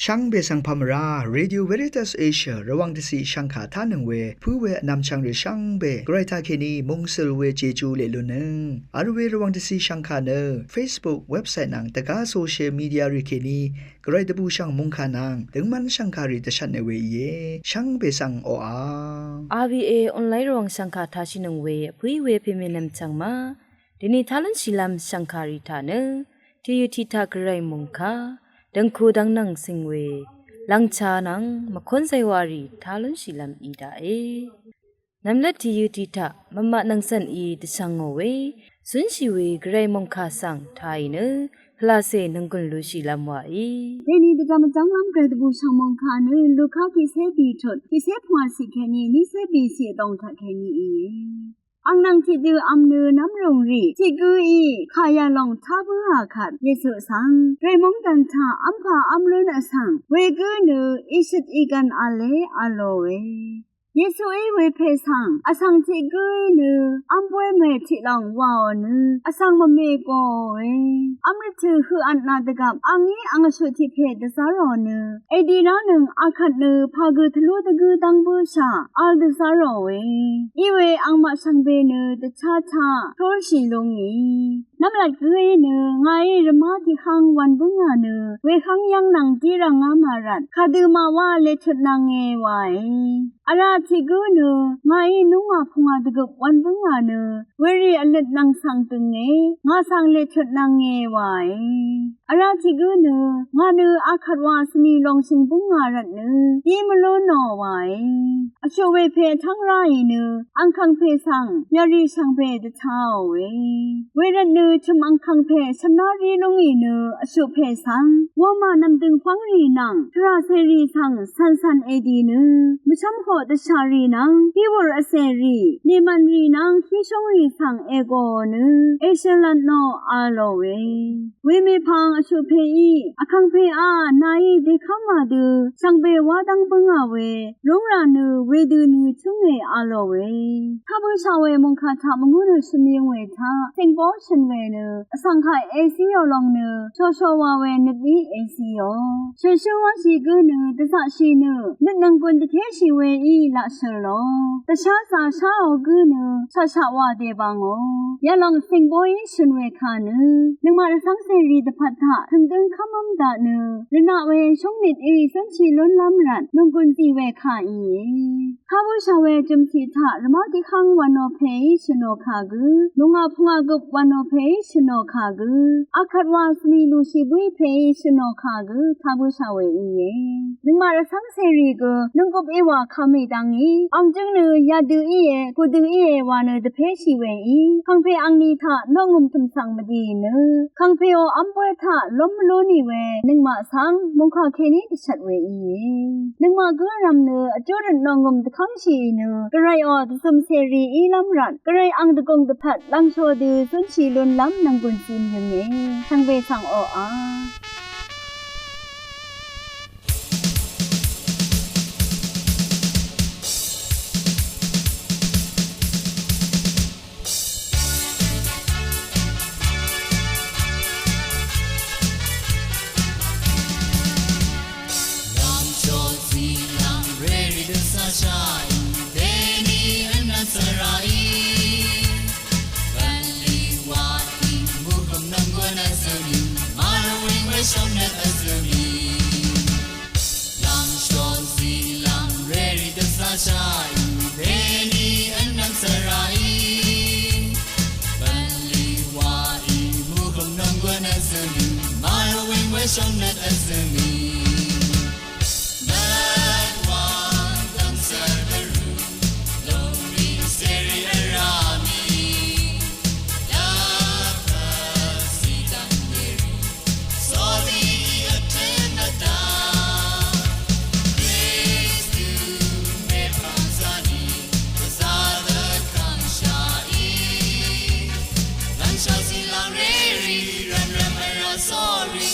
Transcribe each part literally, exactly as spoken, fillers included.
Shvngbe svng pamvrá, Radio Veritas Asia Rvwàng dvciq shvngkà tánøng we pǿ we vnvmchvng rì shvngbe Gvray taqkèní mungsøl we Jeju leq lunnøng vl we Rvwàng dvciq shvngkà nø Facebook, website nvng dvgá social media rì kèní Gvray dvbùshv̀ng mòngkà nvng døngmv́n shv̀ngkàrì dvshvtne we íe. Shvngbe svng oqà. R V A online Rvwàng shv̀ngkà tashìnøng we vpǿí we pèmènvm chvng ma. Dèni tá lúnshìlv́m shv̀ngkàrì taq nø tìyø tiq taq Gvray mòngkà dv̀ngku dv̀ngnv̀ng cing we lv̀ngchá nvng mvkón zaywàrì tá lúnshìlv́m í daqe. Nvmlvt tìyø tiq taq mvmaq nvng cv̀n í dvshvngò we zúnshì we Gvray mòngkà svng tāì nø pvlacè nònggùn lushìlv́m wàí. Dèni dvdvm vjv́nglv́m Gvray dvbùshv̀ng mòngkà nø Luka tiqcé bìtut tiqcé pvngwàciq kèní nícé bìciq vdòng taq kèní íe. Ang nvng tiqdø vm nø nv́mrùng rì tiq gǿí kà yalòng tá bǿà kvt Yesu svng Gvray móngdàn taq v́mpà v́m lún vsvng wegǿ nø ìshøt ìgv̀n v̄le v̄lòe. Yesuí wepè svng vsvng tiq gǿí nø v́m bóy mè tiq lòng wàò nø vsvng mvme goòe. V́m rvtø̀ høq vtna dvgvp angí ang vshuq tiq pè dvzv́rò nø èdi ránøng akvt nø pà gø tvlú dvgǿ dv́ng bǿshà vl dvzv́ròe. Iwe angmaq shvngbe nø dvchá taq tórshì lúngì. Nv́mlat gǿí nø ngàí rvmá tiqhv́ng wv̄n bǿngà nø wehv́ng yv́ng nvng dí rvngá màrvt kadø màwá letut nvnge wae. Vrá tiq gǿ nø ngàí núngà pungà dvgøp wv̄n bǿngà nø werì vløt nvng svng dønge ngà svng letut nvnge wae. Vrá tiq gǿ nø ngà nø akvt wa svmi longshøng bǿngà rvtnø dí mvlú nò wae. Vshuq wepè vtv́ng ráì nø angkvngpè svng yarì shvngbe dvtāòe. Wervtnø chø̀m angkvngpè shvná rí lúngì nø vshuq pè svng wamà nv̀mdøng pv́ngrì nvng tvrà cèrì svng cv̀ncv̀n èdì nø mvshv́mhoq dvshàrì nvng híwùr vcèrì nìmv̀nrì nvng híshóngrì svng ègòò nø èshø̀nlv̀n nò v̄lòe. Wemèpvng vshuq pèí vkvng pèá nàí dèkv́mà dø shvngbe wá dv́ng bǿngà we rúngrà nø wedø nø túngè v̄lòe. Tá bǿshà we mòngkà taq mvngú nø shø̀m yøng we taq cìngbó shø̀n we nø vsvng kaq èzíò lòng nø shòshò wa we nøt í èzíò. Shø̀nshǿ wáshì gǿ nø dvzaqshì nø nøt nv̀nggùn dvtéshì weí laq shø̀lò. Dvshá zàsháò gǿ nø shaqshaq wà dèbàngò. Yalòng cìngbóí shø̀n we kà nø nøngmaq rvcv́ng cèrì dvpvt taq tø̀ngdǿng kv́mv́m daq nø rvnaq we shóngnìtí zúnshì lúnlv́m rvt nònggùn zì we kà íe. Tá bǿshà we jø̀msì taq rvmá tiqhv́ng wv̀nò pèí shø̀nò kà gø, nungà pungà gøp wv̀nò pèí shø̀nò kà gø, akvt wa svmi lùshì bǿì pèí shø̀nò kà gø tá bǿshà we íe. Nøngmaq rvcv́ng cèrì gø nònggùp íwà kvmì dvngí ang jǿng nø yadø íe, gudø íe wa nø dvpéshì weí kàngpè angni taq noqngø̀m tø̀m svng mvdì nø kàngpèò v́m bóy taq lóm mvlú nì we nøngmaq svng mòngkà kèní dvshvt we íe. Nøngmaq gǿ vrv̀m nø vjúrøt nòngø̀m dvkv́ngshìì nø Gvrayò dvzø̀m cèrì ílv́m rvt Gvray ang dvgùng dvpvt lv̀ngshò dø zúnshì lúnlv́m nv̀nggùn zim yønge. Shvngbe svng oqà. Lv̀ngshò zìlv̀ng rèrì dvzvshaì, dèni vnvm svraì. Bv̀nlì wàì, mùhø̀m nònggùn vzø̀mì, màrvwìn weshóngnøt vzø̀mì. Mvt wa dv̀ng svr dvrù, lùngmì sèrì vrá mì. Sorry.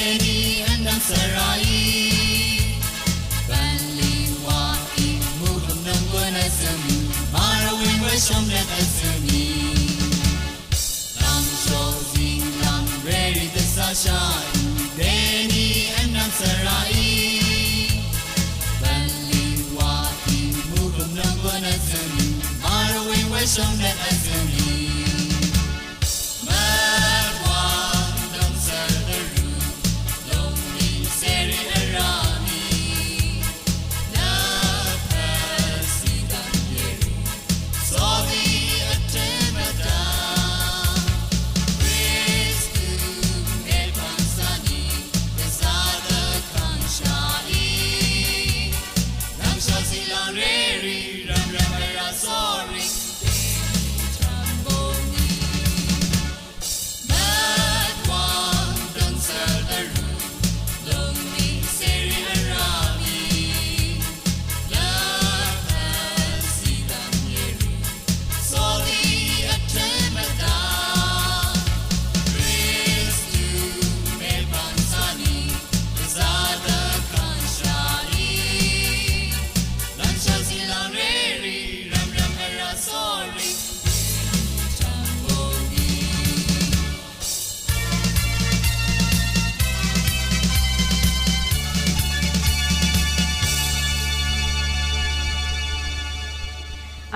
Eni vnvm svraí, bv̀nlì wàí, mvhø̀m nònggùn vzø̀mì, màrvwìn wē shóngnet vzø̀mì. Lv̀ngshò zìng lv̀ng rèrì dvzaqshàì, dèni vnvm svraí, bv̀nlì wàí, mvhø̀m nònggùn vzø̀mì, màrvwìn wē shóngnet vzø̀mì.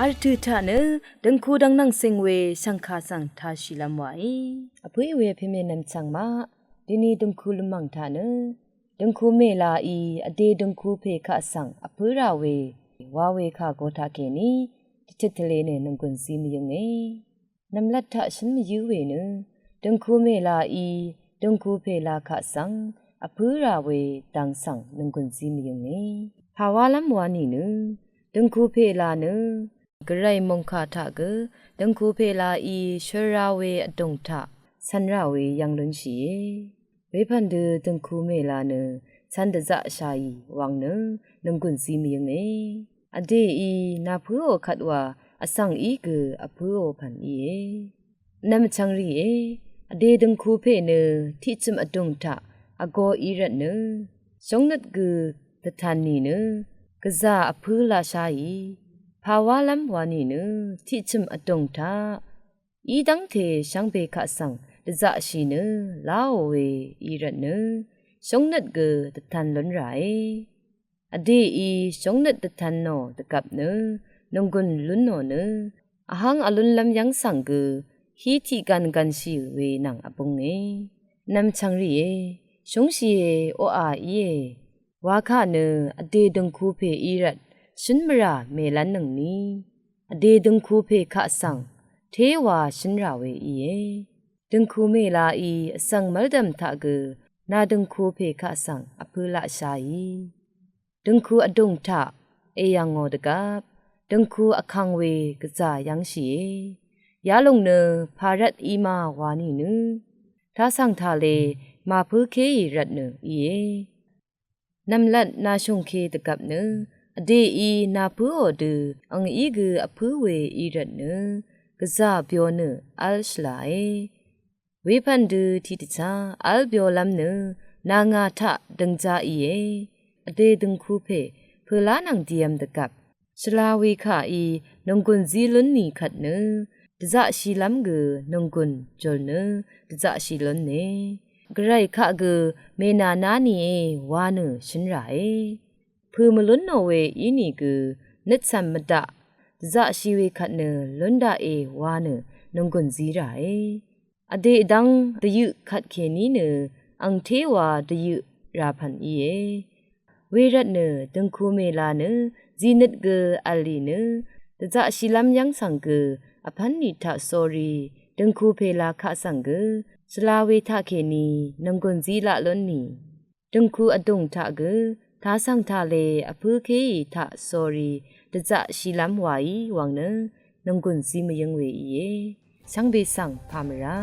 Vl tø̀ taq nø døngku dvng nvng seng we shvngkà svng tāshìlv́m wàí. Vpǿì we pèmè nvmchvng maq, dini døngku lvmv̀ng taq nø døngku mèlāí vdè døngku pè kaq svng vpǿ rà we wa we kà go taqkèní dvtøt tvle nø nònggùn zí mvyǿnge. Nv̀mlat taq shǿn mvyǿ we nø døngku mèlāí døngku pèlā kaq svng vpǿ rà we dang svng nònggùn zí mvyǿnge. Pàwálv́m wa nìnø døngku pèlā nø gvray mòngkà taq gø døngku pèlāí shøl ra we vdùng taq cv̄n rà we yv̄ng lúnshìe. Wepv̀n dø døngku mèlā nø cv̄n dvzaqshàì wvng nø nònggùn zí mvyǿnge. Vdèí nàpǿò kvt wa vsvng í gø vpǿò pv̀n íe. Nvmchvng rìe, vdè døngku pè nø tiqchø̀m vdùng taq vgō í rvtnø shóngnøt gø dvtan nìnø gvzà vpǿ laqsháì. Pàwálv́m wa nìnø tiqchø̀m vdùng taq í dv́ngte shvngbe kaq svng dvzaqshì nø láò we í rvtnø shóngnøt gø dvtan lún ràe. Vdèí shóngnøt dvtan nò dvgvp nø nònggùn lún nò nø vháng vlúnlv́m yv́ng svng gø hí tiq gvn gvnshì we nvng vbúnge. Nvmchvng rìe, shúngshìe, oqà íe. Wakà nø vdè døngku pè í rvt shǿn mvrà mèlv́nnøngni vdè døngku pè kaq svng téwa shǿn rà we íe. Døngku mèlāí vsvng mv́ldv̀m taq gø nà døngku pè kaq svng vpǿ laqsháì. Døngku vdùng taq èyv̀ngò dvgvp døngku vkvng we gvzà yv́ngshìe. Yalòng nø pàrvt í ma wa nìnø tasv̀ng tale màpǿkéì rvtnø íe. Nv̀mlat nàshùngke dvgvp nø vdèí nàpǿò dø ang í gø vpǿ we í rvtnø gvzà byo nø v́l shvlàe. Wepv̀n dø tiqdvchá v́l byolv́m nø nà ngà taq døngja íe. Vdè døngku pè pø̀lá nvng dìvm dvgvp shvla we kàí nònggùn zí lún nì kvt nø dvzaqshìlv́m gø nònggùn jùl nø dvzaqshì lúne. Gvray kaq gø mènàná nìe wa nø shǿn ràe. Pø̀ mvlún nò we ínìgø nøt cv̀m mvdaq dvzaqshì we kvt nø lún daqe wa nø nònggùn zí ràe. Vdè dv́ng dvyøq kvtkèní nø angtéwa dvyøq rà pv̀n íe. Wervtnø døngku mèlā nø zìnøt gø v̀lì nø dvzaqshìlv́m yv́ng svng gø vpv́n nì taq sórí døngku pèlā kaq svng gø shvla we taqkèní nònggùn zí laq lún nì. Døngku vdùng taq gø tasv̀ng tale vpǿkéì taq sórí dvzaqshìlv́m wàí wvng nø nònggùn zí mvyǿng we íe. Shvngbe svng pà mvrá.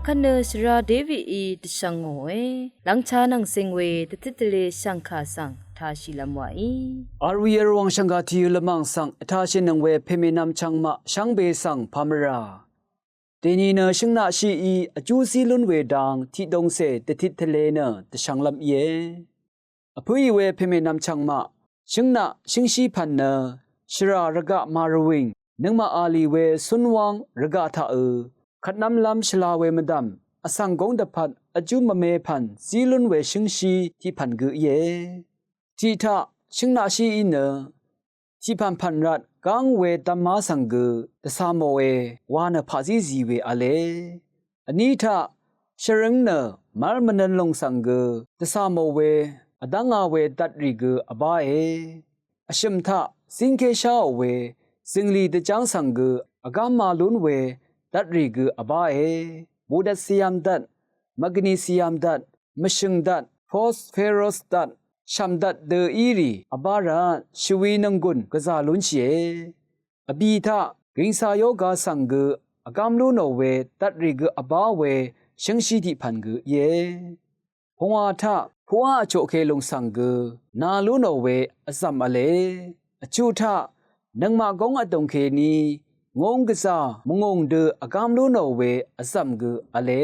Kvt nø shvra Davidí dvshvng ngòe, lvngcha nvng cing we dvtit tvle shv̀ngkà svng tāshìlv́m wàí. Arwi arwang shv̀ngkà tìyø lvmàng svng vtāshì nøng we pèmènvm chvngmaq shvngbe svng pàmvrà. Dèni nø shøngnaqshií vjú zí lún we dang tiqdongcè dvtit tvle nø dvshvnglv́m íe. Vpǿì we pèmènvm chvngmaq, shøngnaq shøngshí pv̀n nø, shvrà rvgaq màrvwìng, nøngmaq a lì we cúnwáng rvgaq taqø, kvtnv́mlv́m shvla we mvdv̀m, vsvng góng dvpvt vjú mvme pv̀n zí lún we shǿngshí tiqpv̀n gø íe. Tiqtaq, shøngnaqshíí nø, tiqpv̀npv̀n rvt gáng we dvmá svng gø dvcà mòe wa nø paqzí zì we v̄le. Vní taq, shvrøng nø mv́l mvnøn lùng svng gø dvcà mò we vdv́nga we dvtrì gø vbáe. Vshø̀m taq, zíngké sháò we zø̀nglì dvjáng svng gø vgáma lún we dvtrì gø vbáe. Mudvt cìyv̀m dvt, mvgvni cìyv̀m dvt, mvshø̀ng dvt, phosphorus dvt, shv̀m dvt dø í rì vbá rvt shvwi nònggùn gvzà lúnshìe. Vbì taq, gìngsa yoga svng gø vgám lú nò we dvtrì gø vbá we shǿngshí tiqpv̀n gø íe. Pungwà taq, puqá vchoqke lùng svng gø na lú nò we vzv̀m v̄le. Vchuq taq, nøngmaq góng vdùng kèní ngūng gvzà mvngùng dø vgám lú nò we vzv̀m gø v̄le.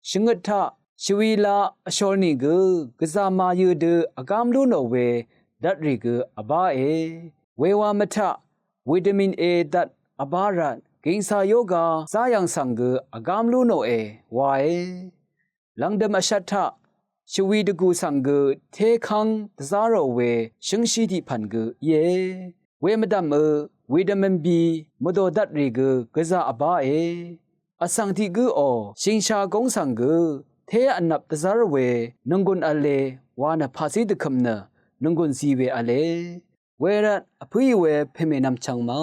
Shvngøt taq, shvwila vshol nìgø gvzà màyø dø vgám lú nò we dvtrì gø vbáe. Wewa mvtaq, vitamin A dvt vbá rvt gìngsa yoga záyv̀ng svng gø vgám lú nòe wae. Lv̀ngdø̀m vshvt taq, shvwi dvgù svng gø tékv́ng dvzá rò we shǿngshí tiqpv̀n gø íe. Wemvdv̀mø, vitamin B mvdò dvtrì gø gvzà vbáe. Vsvng tiq gǿò, shìngshà góng svng gø té vnvp dvzv́r we nònggùn v̄le wa nø paqzí dvkø̀m nø nònggùn zi we v̄le. Wervt vpǿì we pèmènvm chvngma,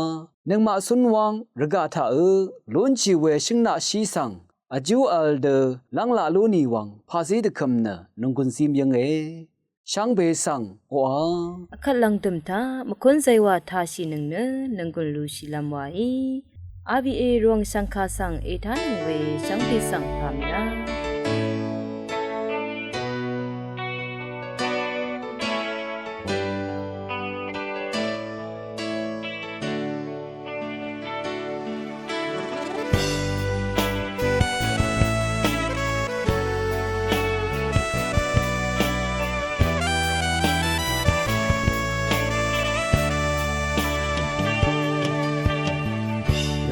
nøngmaq cúnwáng rvgaq taqø lúnshì we shøngnaqshí svng vjú v̄l dø lv́nglaq lú nì wvng paqzí dvkø̀m nø nònggùn zim yønge. Shvngbe svng oqà. Akvt lv̀ngdø̀m taq mvkún zaywà tāshì nøng nø nònggùn lushìlv́m wàí. R B A Rvwàng shv̀ngkà svng ètánøng we shvngbe svng pàmìá.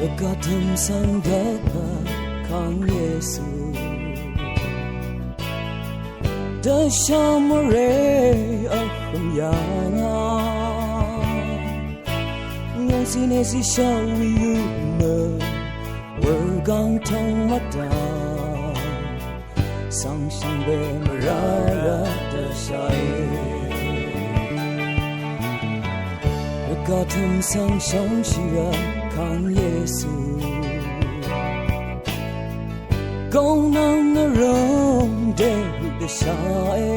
Rvgaq tø̀m svng dvpvt Kàng Yesu dvshà mvrè vhø̀m yà ngà. Ngòngzí nèzí shvwi yø nø wurgáng tóng mvdv̀m svng shvngbe mvrá rvt dvshàe. Rvgaq tø̀m svng shvngshì rvt Kàng Yesu góng nvng nvrø̀m dèhøq dvshàe.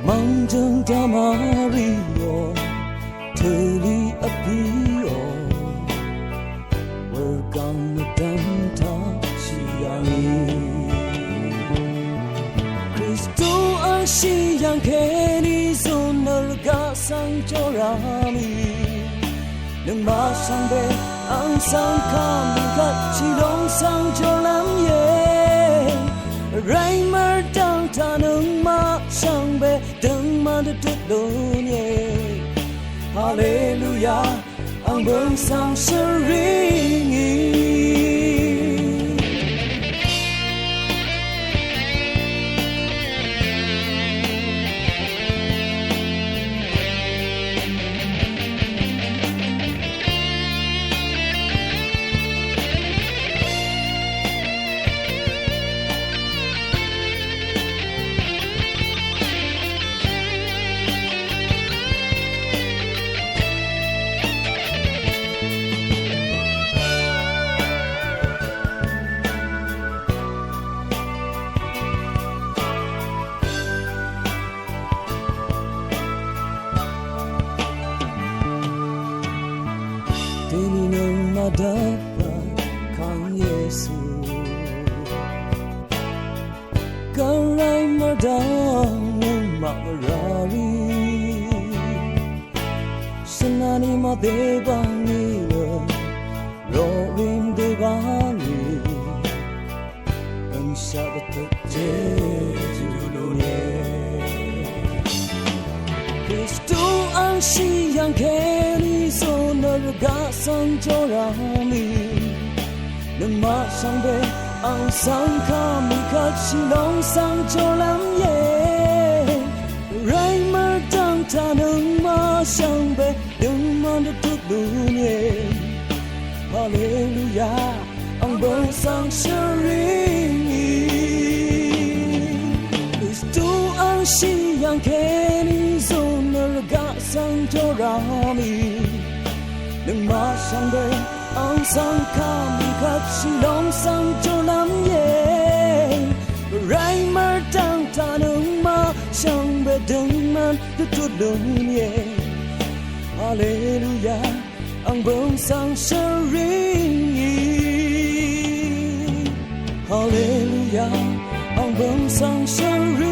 Mv̀ngjø̀ng dvmvri ò tø̀lì vpí ò wurgáng mvdv̀m taq shì yà ngì. Kristu vshì yv̀ng kèní zùn nø rvgaq svng jòrà mì. Nøngmaq shvngbe ang svng kà mì kvt shìlòng svng jòrlv́m íe. Vrayí mvrdv̀ng taq nøngmaq shvngbe døngman dvdøt lún íe. Haleluya, ang bø̀ng svng shvring í. Dèní nøngmaq dvpvt Kàng Yesu Gvray mvdv̀ng nøngmaq mvrarì shvnani mvdvbani nø rorim dvbani nøngshaq vtøk jeju lune. Kristu angshì yv̀ng kèní zò nø rvgaq svng jorami nøngmaq shvngbe ang svng kà mì kvt shìlong svng jorlv́m íe. Gvray mvdv̀ng taq nøngmaq shvngbe døngman dvtut lún íe. Haleluya. Ang bø̀ng svng shvrì ngì Kristu angshì yv̀ng kèní zò nø rvgaq svng jorami nøngmaq shvngbe ang svng kà mì kvt shìlong svng jorlv́m íe. Gvray mvdv̀ng taq nøngmaq shvngbe døngman dvtut lún íe. Haleluya. Ang bø̀ng svng shvrì ngì. Haleluya. Ang bø̀ng svng shvrì